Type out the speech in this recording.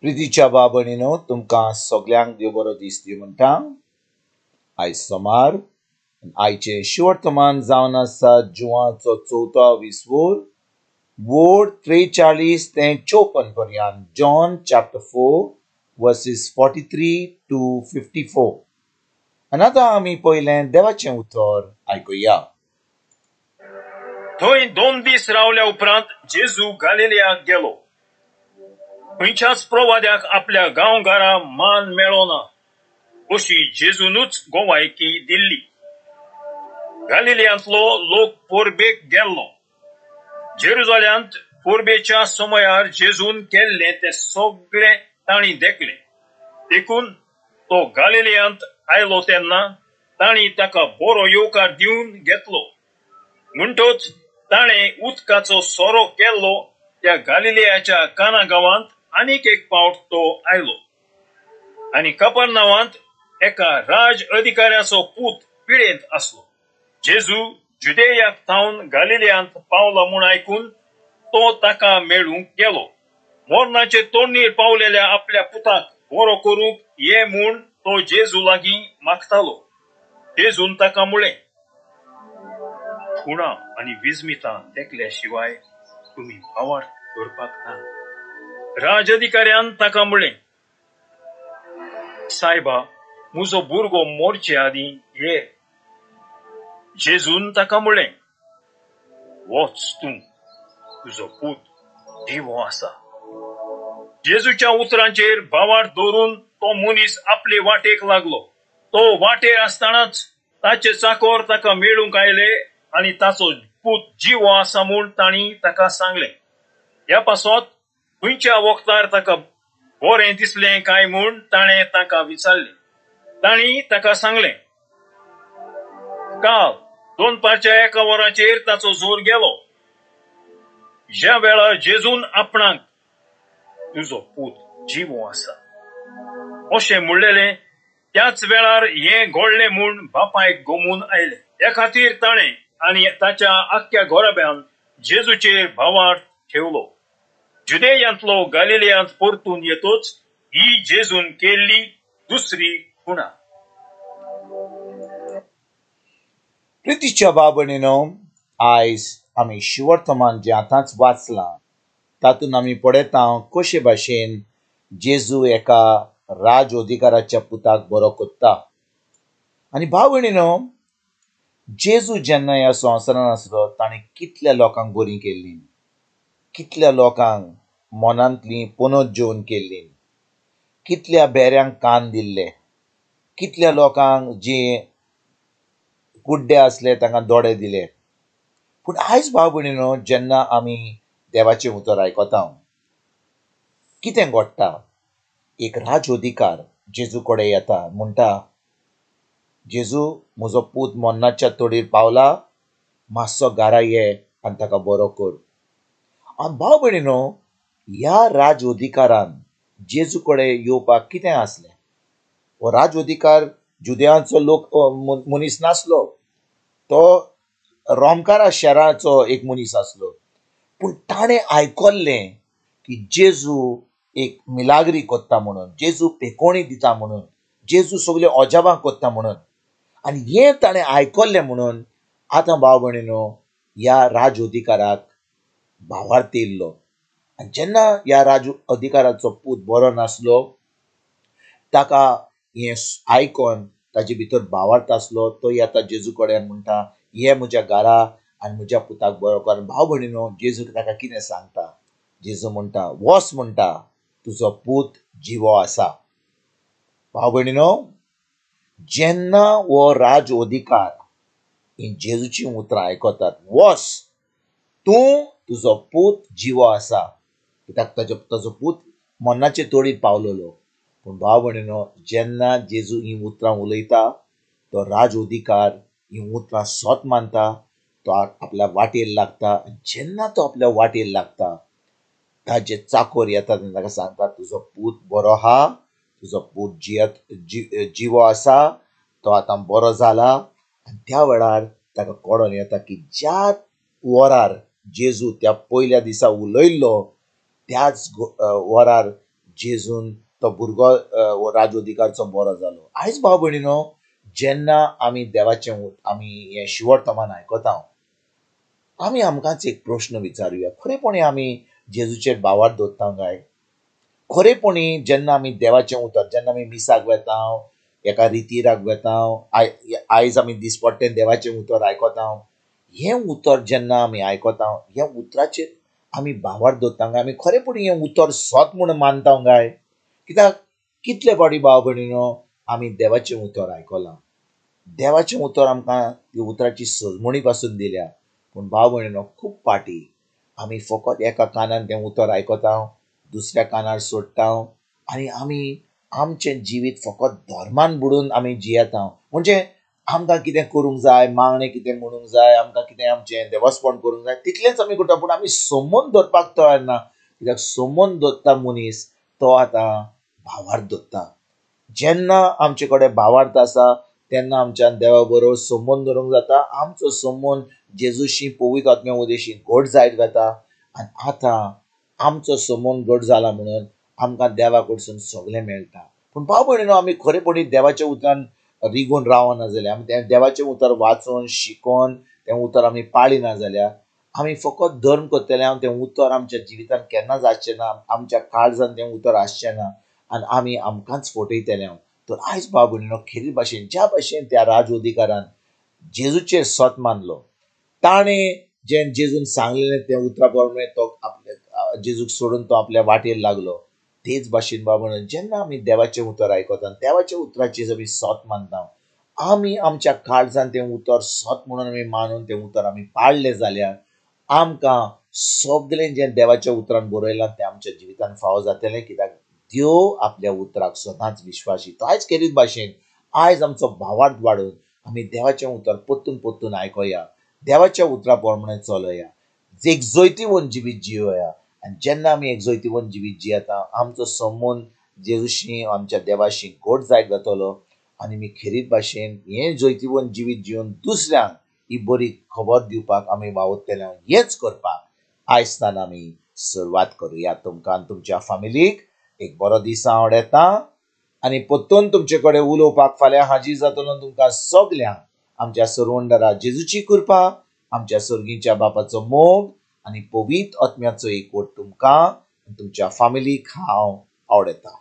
प्रितीच्या भाव भयणीनो, तुमकां सगल्यांक देव बरो दीस दी म्हणटा. आयज सोमार. आयचें शिवर्तमान जावन आसा जुवाचो चवथो विसवोर, वोर्ड 43 ते 54 पर्यंत, John chapter 4 verses 43 to 54. आनी आतां आमी पयलें देवाचें उतर आयकुया. थंय 2 दीस रावल्या उपरांत जेजू गालिलियाक गेलो. खंयच्याच प्रवाद्याक आपल्या गांवघरा मान मेळो ना अशी जेजूनच गोवायकी दिल्ली. गालिलियांतलो लोक पोरबेक गेल्लो. जेरुजाल्यांत पोरबेच्या समयार जेजून केल्लें तें सगळें तांणी देखलें. देखून तो गालिलियांत आयलो तेन्ना तांणी ताका बरो येवकार दिवन घेतलो. म्हणटच ताणें उदकाचो सोरो केल्लो त्या गालिलियाच्या काना गांवांत आनीक एक पावट तो आयलो. आनी कपर्नावांत एका राज अधिकाऱ्याचो पूत पिडेंत आसलो. जेजू जुदेयाक थावन गालिलियांत पावला म्हूण आयकून तो ताका मेळूंक गेलो. मरणाचे तोडणीर पावलेल्या आपल्या पुताक बरो करूंक ये म्हूण तो जेजू लागीं मागतालो. जेजून ताका म्हळें, खुणा आनी विस्मितां देखल्या शिवाय तुमी भावार्थ करपाक ना. राज अधिकाऱ्यान ताका म्हळें, सायबा, म्हजो भुरगो मोरचे आदीं ये. जेजून ताका म्हळें, वच तूं, तुजो पूत जिवो आसा. जेजूच्या उतरांचेर भावार्थ दवरून तो मनीस आपले वाटेक लागलो. तो वाटेर आसतनाच ताचे चाकोर ताका मेळूंक आयले आनी ताचो पूत जिवो आसा म्हूण तांणी ताका सांगलें. ह्या पासत खंयच्या वखदार ताका बरें दिसलें काय म्हूण ताणें ताका विचारलें. तांणी ताका सांगलें, काल दनपारच्या 1 वराचेर ताचो जोर गेलो. ज्या वेळार जेजून आपणाक तुजो पूत जिवो आसा अशें म्हणलेलें त्याच वेळार हें घडलें म्हूण बापायक गोमून आयलें. ह्या खातीर ताणें आनी ताच्या आख्ख्या घोराब्यान जेजूचेर भावार्थ ठेवलो. जुदेयांतलो गालिलियांत परतून येतोच ही जेजून केल्ली दुसरी खुणा. प्रितीच्या भाव भयणीनो, आयज आमी शिवर्तमान जें आतांच वाचलां तातूंत आमी पळयता कशे भाशेन जेजू एका राज अधिकाराच्या पुताक बरो कोत्ता. आनी भाव भयणीनो, जेजू जेन्ना ह्या संवसारांत आसलो ताणें कितल्या लोकांक बरीं केल्लीं, कितल्या लोकांक मनांतली पनत जेवन केल्ली, कितल्या बेऱ्यांक कान दिल्ले, कितल्या लोकांक जे कुड्डे आसले तांकां दोळे दिले. पूण आयज भाव भयणीनो, जेन्ना आमी देवाचें उतर आयकता कितें घडटा, एक राज अधिकार जेजू कडेन येता, म्हणटा, जेजू म्हजो पूत मरणाच्या तडीर पावला, मातसो घरा ये आनी ताका बरो कर. आनी भाव भयणीनो, ह्या राज अधिकारान जेजू कडेन येवपाक कितें आसलें? हो राज अधिकार जुदेयांचो लोक मनीस नासलो, तो रोमकारा शहराचो एक मनीस आसलो. पूण ताणें आयकल्लें की जेजू एक मिलाग्री कोत्ता म्हणून, जेजू पेकोणी दिता म्हणून, जेजू सगळ्यो अजाबां कोत्ता म्हणून. आनी हें ताणें आयकल्लें म्हणून आतां भाव भयणीनो ह्या राज अधिकाराक भावार्थ येयल्लो. आनी जेन्ना ह्या राज अधिकाराचो पूत बरो नासलो, ताका हें आयकोन ताजे भितर भावार्थ आसलो. तो येता जेजू कडेन म्हणटा, ये म्हज्या घरा आनी म्हज्या पुताक बरो कर. भाव भयणीनो, जेजू ताका कितें सांगता? जेजू म्हणटा, वच म्हणटा, तुजो पूत जिवो आसा. भाव भयणीनो, जेन्ना हो राज अधिकार ही जेजूची उतरां आयकतात, वच तूं, तुजो पूत जिवो आसा, कित्याक ताजो पूत मरणाचे तडीर पावलेलो. पूण भाव भयणीनो, जेन्ना जेजू ही उतरां उलयता तो राज अधिकार ही उतरां सत मानता, तो आपल्या वाटेर लागता. जेन्ना तो आपल्या वाटेर लागता ताजे चाकोर येतात आनी ताका सांगता, तुजो पूत बरो आहा, तुजो पूत जिवो आसा, तो आतां बरो जाला. आनी त्या वेळार ताका कळोन येता की ज्या वरार जेजू त्या पयल्या दिसा उलयल्लो त्याच वरार जेजून तो भुरगो राजअधिकारचो बरो जालो. आयज भाव भयणीनो, जेन्ना आमी देवाचें आमी हें शिवर्तमान आयकता, आमी आमकांच एक प्रश्न विचारुया, खरेपणी आमी जेजूचेर भावार्थ दवरता काय? खरेपणी जेन्ना आमी देवाचें उतर, जेन्ना आमी मिसाक वेता, एका रितीराक वेता, आयज आमी दिसपट्टें देवाचें उतर आयकता, हें उतर जेन्ना आमी आयकता, ह्या उतराचेर आमी भावार्थ दवरता काय? आमी खरेपणी हें उतर सत म्हूण मानता काय? कित्याक कितले फावटी भाव भयणीनो आमी देवाचें उतर आयकलां, देवाचें उतर आमकां ती उतराची सजमणी पासून दिल्या, पूण भाव भयणीनो खूब फावटी आमी फकत एका कानान तें उतर आयकता, दुसऱ्या कानार सोडटा आनी आमी आमचें जिवीत फकत धर्मान बुडून आमी जियेता. म्हणजे आमकां कितें करूंक जाय, मागणें कितें म्हणूंक जाय, आमकां कितें आमचें देवस्पण करूंक जाय, तितलेंच आमी करता, पूण आमी संबंद दवरपाक तयार ना. कित्याक संबंद दवरता मनीस तो आतां भावार्थ दवरता. जेन्ना आमचे कडेन भावार्थ आसा तेन्ना आमच्यान देवा बरोबर संबंद दवरूंक जाता, आमचो संबंद जेजूशी पवित्र आत्म्या उदेशी घट जायत वता आनी आतां आमचो संबंद घट जाला म्हणून आमकां देवा कडसून सगळें मेळटा. पूण भाव भयणीनो, आमी खरेपणी देवाच्या उतरान रिगून रावना जाल्यार, आमी तें देवाचें उतर वाचून शिकोन तें उतर आमी पाळिना जाल्यार, आमी फकत धर्म करतले, तें उतर आमच्या जिवितान केन्नाच आसचें ना, आमच्या काळजान तें उतर आसचें ना आनी आमी आमकांच फटयतले. तर आयज भाव भयणीनो, खेरीत भाशेन ज्या भाशेन त्या राज अधिकारान जेजूचेर सत मानलो, ताणें जें जेजून सांगलेलें तें उतरा प्रमाणे तो आपल्या जेजूक सोडून तो आपल्या वाटेर लागलो, तेच भाशेन भाव भयणीनो जेन्ना आमी देवाचें उतर आयकता, देवाच्या उतराचेर आमी सत मानता, आमी आमच्या काळजान तें उतर सत म्हणून आमी मानून तें उतर आमी पाळ्ळें जाल्यार आमकां सगळें जें देवाच्या उतरान बरयलां तें आमच्या जिवितान फावो जातलें. कित्याक देव आपल्या उतराक सदांच विश्वासी. तो आयज खेरीत भाशेन आयज आमचो भावार्थ वाडून आमी देवाचें उतर परतून परतून आयकोया, देवाच्या उतरा प्रमाणे चलोया, एक जैतिवंत जिवीत जियोया. आनी जेन्ना आमी एक जैतिवंत जिवीत जियेता, आमचो संबंद जेजूशी आमच्या देवाशी घट जायत वतलो आनी आमी खेरीत भाशेन हें जैतिवंत जिवीत जिवन दुसऱ्यांक ही बरी खबर दिवपाक आमी वावुरतले. हेंच करपाक आयज आमी सुरवात करुया. तुमकां आनी तुमच्या फामिलीक एक बरो दीस आवडटा आनी परतून तुमचे कडेन उलोवपाक फाल्यां हाजीर जातलो. तुमकां सगल्यांक आमच्या सरवंडरा जेजूची कृपा, आमच्या सर्गीच्या बापाचो मोग आनी पवित्र आत्म्याचो एकवट तुमकां तुमच्या फामिलीक हांव आवडटा.